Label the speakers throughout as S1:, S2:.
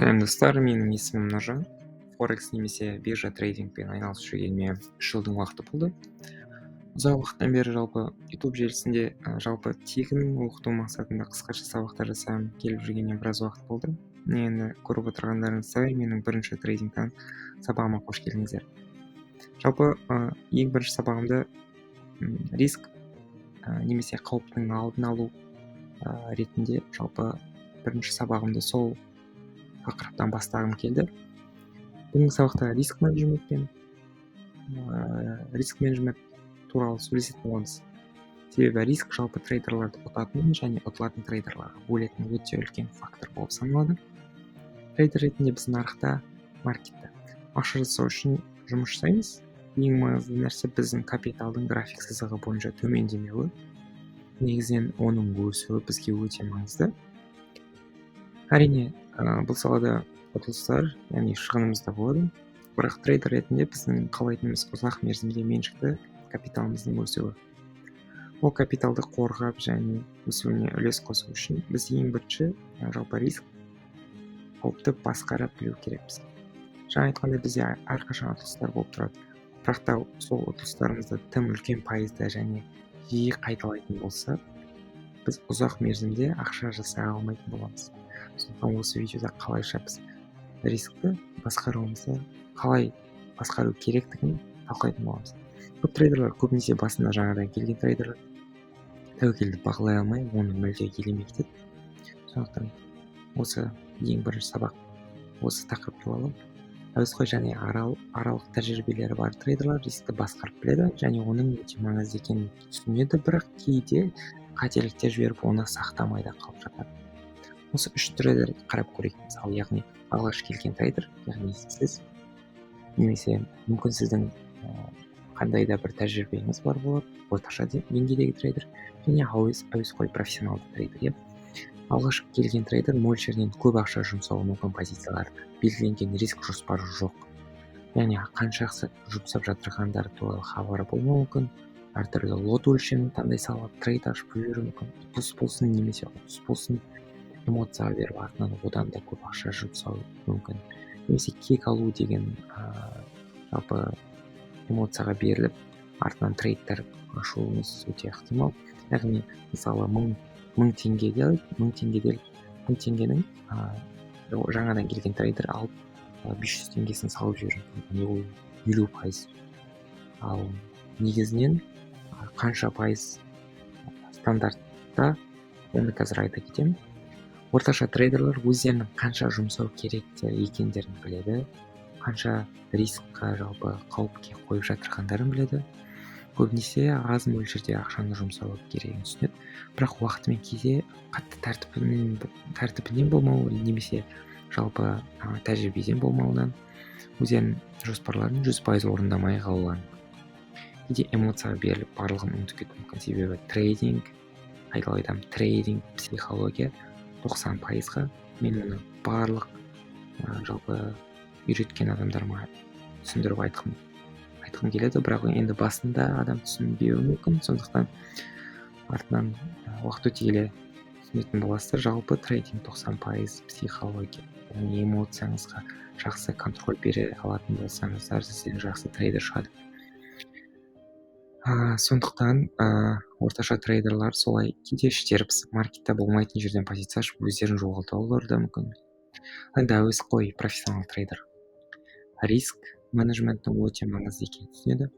S1: Сәлем, достар! Менің есімім Нұржан. Форекс немесе биржа трейдингпен айналысып жүргеніме 3 жылдың уақыты болды. Ұзақ уақыттан бері жалпы YouTube желісінде жалпы тегін оқыту мақсатында қысқаша сабақтар жасағым келіп жүргеніне біраз уақыт болды. Енді көріп отырғандарыңыздай, менің бірінші трейдингтан сабағыма қош келдіңіздер. Жалпы ең бірінші сабағымды риск немесе қауіптің алдын алу ретінде жалпы бірінші сабағымды сол тақырыптан бастағым келді. Бүгінгі сабақта риск менеджмент туралы сөйлесетін боламыз, себебі риск жалпы трейдерларды ұтатын және ұтылатын трейдерларға бөлетін өте үлкен фактор болып саналады. Трейдер ретінде біз нарықта, маркетте ақша жасау үшін жұмыс жасаймыз. Ең маңызды нәрсе — біздің капиталдың график сызығы бойынша төмендемеуі, негізінен оның өсуі бізге өте маңызды. Әрине, бұл салада ұтылыстар, яғни шығынымыз да болады, бірақ трейдер ретінде біздің қалайтынымыз — ұзақ мерзімде меншікті капиталымыздың өсуі. Ол капиталды қорғап және өсуіне үлес қосу үшін біз ең бірінші жалпы риск, қауіпті басқара білу керекпіз. Жаңа айтқандай, бізде әрқашан ұтылыстар болып тұрады, бірақ та сол ұтылыстарымызды тым үлкен пайызда және жиі қайталайтын болсақ, біз ұзақ мерзімде ақша жасай алмайтын боламыз. Сондықтан осы видеода қалайша біз рискті басқаруымызды, қалай басқару керектігін талқылайтын боламыз. Көп трейдерлер, көбінесе басында жаңадан келген трейдерлер, тәуекелді бағалай алмай, оны мүлде елемей кетеді. Сондықтан осы ең бірінші сабақ осы тақырып туралы. Әуесқой және аралық тәжірибелері бар трейдерлер рискті басқарып біледі және оның өте маңызды екенін түсінеді, бірақ кейде қателіктер жіберіп, оны сақтамай да қалып жатады. Осы үш трейдерді қарап көрейік. Мысалы, яғни алғаш келген трейдер, яғни сіз немесе мүмкін сіздің қандай да бір тәжірибеңіз бар болар, орташа деңгейдегі трейдер және әуесқой профессионалды трейдер, иә. Алғаш келген трейдер мөлшерінен көп ақша жұмсауы мүмкін позицияларда, белгіленген риск жоспары жоқ, яғни қанша жұмсап жатырғандары туралы хабары болмауы мүмкін. Әртүрлі лот өлшемін таңдай салып, трейд ашып жіберуі мүмкін. Ұтыс болсын немесе ұтыс болсын, эмоцияға беріп, артынан одан да көп ақша жұмсауы мүмкін немесе кек алу деген жалпы эмоцияға беріліп, артынан трейдтер ашуыңыз өте ықтимал. Яғни, мысалы, мың теңге делік, 1000 теңге делік, 1000 теңгенің жаңадан келген трейдер алып, 500 теңгесін салып жіберуі мүмкін, яғни ол 50%. Ал негізінен қанша пайыз стандартта, оны қазір айта кетемін. Орташа трейдерлер өздерінің қанша жұмсау керек екендерін біледі, қанша рискқа, жалпы қауіпке қойып жатырғандарын біледі. Көбінесе аз мөлшерде ақшаны жұмсау керегін түсінеді, бірақ уақытымен кейде қатты тәртібінен болмауы немесе жалпы тәжірибеден болмауынан өздерінің жоспарларын 100% орындамай қалулары мүмкін. Кейде эмоцияға беріліп, барлығын ұмытып кетуі мүмкін, себебі трейдинг, қайталап айтамын, трейдинг — психология 90%-ға. Мен оны барлық жалпы үйреткен адамдарыма түсіндіріп айтқым келеді, бірақ енді басында адам түсінбеуі мүмкін. Сондықтан артынан уақыт өте келе түсінетін боласыздар. Жалпы трейдинг 90% психология, яғни эмоцияңызға жақсы контроль бере алатын болсаңыздар, сізден жақсы трейдер шығады. Сондықтан орташа трейдерлар солай кейде іштері пысып, маркетте болмайтын жерден позиция ашып, өздерін жоғалтулары да мүмкін. Енді әуесқой профессионал трейдер риск менеджменттің өте маңызды екенін түсінеді,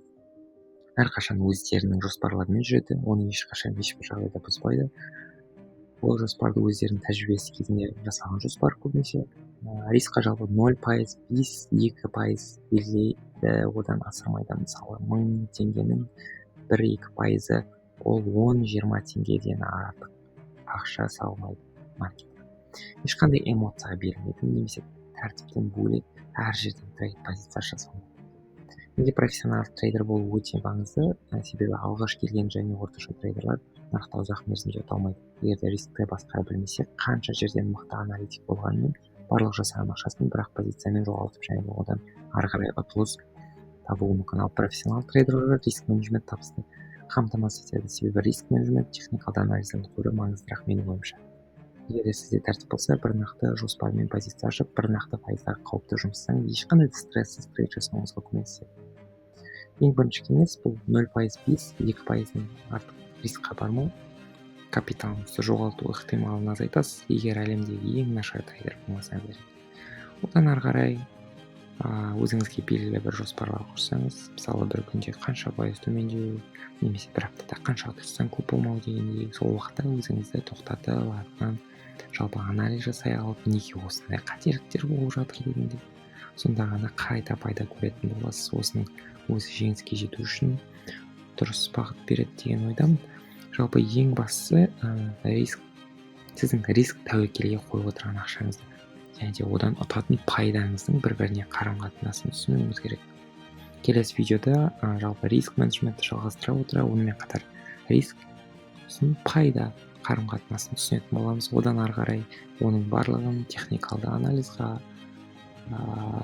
S1: әрқашан өздерінің жоспарларымен жүреді, оны ешқашан, ешбір жағдайда бұзбайды. Ол жоспарды өздерінің тәжірибесі кезінде жасаған жоспар. Көбінесе рискқа жалпы 0%, 5, 2% белгілейді, одан асырмайды. Мысалы, 1000 теңгенің 1-2%-ы ол 10-20 теңгеден артық ақша салмайды маркетке. Ешқандай эмоцияға берілмейді немесе тәртіптен бөлек әр жерден трейд позиция аша салмайды. Неге профессионал трейдер болу өте маңызды? Себебі алғаш келген және орташа трейдерлар нарықта ұзақ мерзімде ұта алмайды, егер де рискті басқара білмесе. Қанша жерден мықты аналитик болғанымен, барлық жасаған ақшасын бір ақ позициямен жоғалтып және одан ары қарай ұтылыс табуы мүмкін. Ал профессионал трейдерлер риск менеджмент табысты қамтамасыз етеді, себебі риск менеджмент техникалды анализден гөрі маңыздырақ, менің ойымша. Егер де сізде тәртіп болса, бір нақты жоспармен позиция ашып, бір нақты пайыздағы қауіпті жұмыстан ешқандай стрессіз трейд жасауыңызға көмектеседі. Ең бірінші кеңес бұл 0,5, 2%-дан артық рискқа бармау. Капиталыңызды жоғалту ықтималын азайтасыз, егер әлемдегі ең нашар трейдер болмасаңыз. Одан ары қарай өзіңізге белгілі бір жоспарлар құрсаңыз, мысалы, бір күнде қанша пайыз төмендеу немесе бір аптада қанша ұтыстан көп болмау дегендей, сол уақытта өзіңізді тоқтатып, артынан жалпы анализ жасай алып, неге осындай қателіктер болып жатыр дегендей, сонда ғана қайта пайда көретін боласыз. Осының өзі жеңіске жету үшін дұрыс бағыт береді деген ойдамын. Жалпы ең бастысы риск, сіздің риск тәуекелге қойып отырған ақшаңызды және де одан ұтатын пайдаңыздың бір біріне қарым қатынасын түсінуіңіз керек. Келесі видеода жалпы риск менеджментті жалғастыра отыра, онымен қатар риск сосын пайда қарым қатынасын түсінетін боламыз. Одан ары қарай оның барлығын техникалды анализға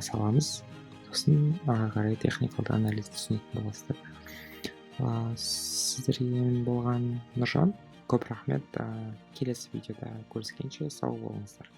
S1: саламыз, сосын ары қарай техникалды анализді түсінетін боласыздар. Сіздермен болған Нұржан, көп рахмет. Келесі видеода көріскенше сау болыңыздар.